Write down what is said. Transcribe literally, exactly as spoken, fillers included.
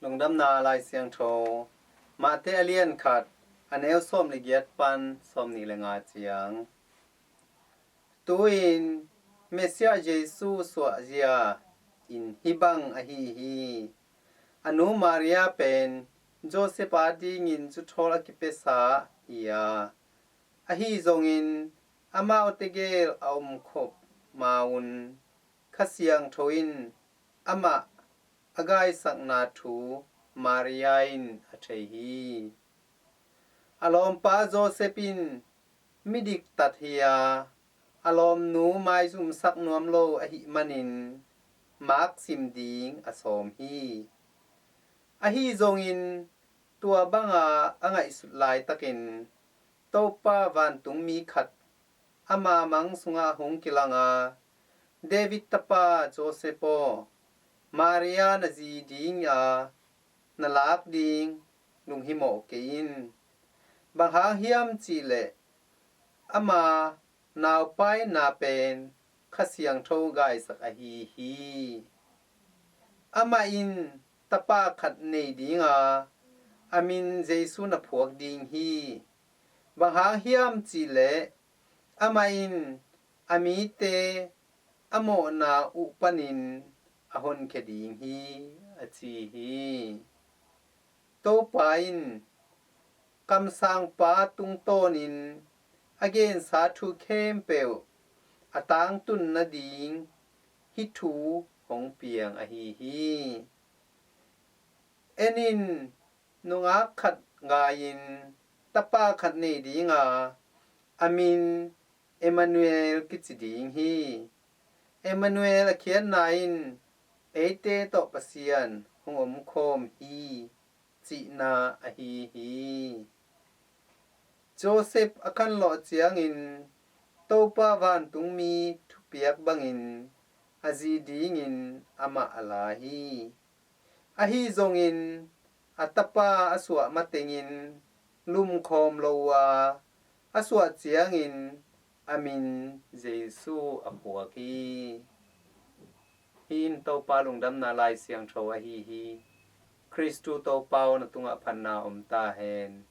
Lungdamna Lai Siangtho, Mate a lian khat, a neu sawm le giat pan sawm nih le nga ciang. Tu-in Messiah Jesu suahzia in hih bang ahi hi. A nu Maria pen Joseph adingin zuthawl a kipiasa hi a, ahi zongin amaute gel a omkhop ma-un Kha Siangtho in amah a gaisakna thu Maria in a thei hi. A lawmpa Joseph in midiktat hi a, a lawmnu maizumsak nuam lo ahih manin maksim ding a sawm hi. Ahi zongin tua banga a ngaihsut laitakin Topa vantungmi khat ama mang sungah hong kilang a, David tapa Joseph aw, Maria na zi ding a na lak ding lunghimawh kei in. Bang hang hiam cihleh ama naupaina pen Kha Siangtho gaisak ahi hi. Amah in tapa khat nei ding a, a min Jesu na phuak ding hi. Bang hang hiam cihleh amah in a mite a mawhna uh panin a honkhia ding hi, a ci hi. Topa in kamsangpa tungtawnin a gensa thu khempeuh a tangtun nading hih thu hong piang ahi hi. En in, nungak khat gai-in tapa khat nei ding a, a min Emmanuel kici ding hi. Emmanuel a khiatna in eite tawh Pasian hong omkhawm hi cihna ahi hi. Joseph a khanlawh ciangin Topa vantungmi thupiak bangin a zi dingin amah a la hi. Ahi zongin a tapa a suah matengin lumkhawm lo uh a, a suah ciangin a min Jesu a phuak hi. Hih in Topa lungdamna Lai Siangtho ahi hi. Kristu Topa aw, na tungah phatna om ta hen.